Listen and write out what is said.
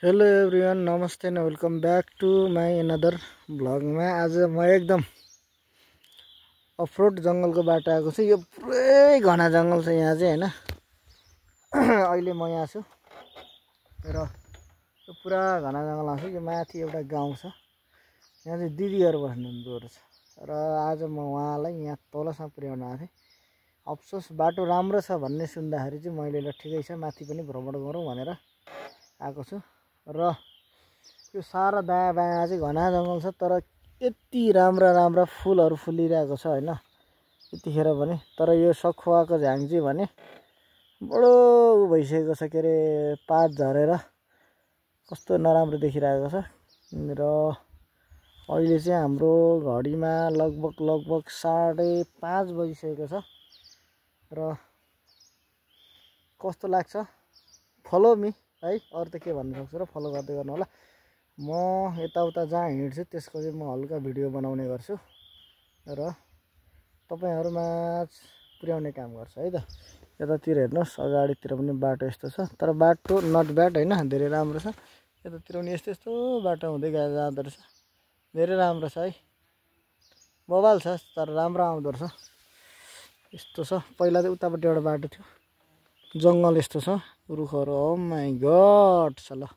Hello everyone, नमस्ते and welcome back to my another भ्लगमा। आज म एकदम अफरोड जङ्गलको बाटो आएको छु। यो पुरै घना जङ्गल छ यहाँ चाहिँ हैन। अहिले म यहाँ छु र यो पुरा घना जङ्गल आउँछ। यो माथि एउटा गाउँ छ, यहाँ चाहिँ दिदीहरू बस्नुहुँदो रहेछ र आज म उहाँलाई यहाँ तलसम्म पुर्याउन आएको थिएँ। अफसोस बाटो राम्रो छ भन्ने सुन्दाखेरि चाहिँ मैले ल ठिकै छ माथि पनि भ्रमण गरौँ भनेर आएको छु। र यो सारा दायाँ बायाँ चाहिँ घना जङ्गल छ, तर यति राम्रा फुलहरू फुलिरहेको छ हैन यतिखेर पनि। तर यो सखुवाको झ्याङ चाहिँ भने बडो उ भइसकेको छ, के अरे पात झरेर कस्तो नराम्रो देखिरहेको छ। र अहिले चाहिँ हाम्रो घडीमा लगभग 5:30 बजिसकेको छ। र कस्तो लाग्छ फलो मी है, अरू त के भन्नु सक्छु र फलो गर्दै गर्नु होला। म यताउता जहाँ हिँड्छु त्यसको चाहिँ म हल्का भिडियो बनाउने गर्छु र तपाईहरुमा पुर्याउने काम गर्छु है त। यतातिर हेर्नुहोस्, अगाडितिर पनि बाटो यस्तो छ, तर बाटो नट ब्याड हैन, धेरै राम्रो छ। यतातिर पनि यस्तो बाटो हुँदै जाँदो रहेछ, धेरै राम्रो छ है। बवाल छ, तर राम्रो आउँदो रहेछ। यस्तो छ, पहिला चाहिँ उतापट्टि एउटा बाटो थियो, जङ्गल यस्तो छ, रुखहरू। ओ माई गड छ ल।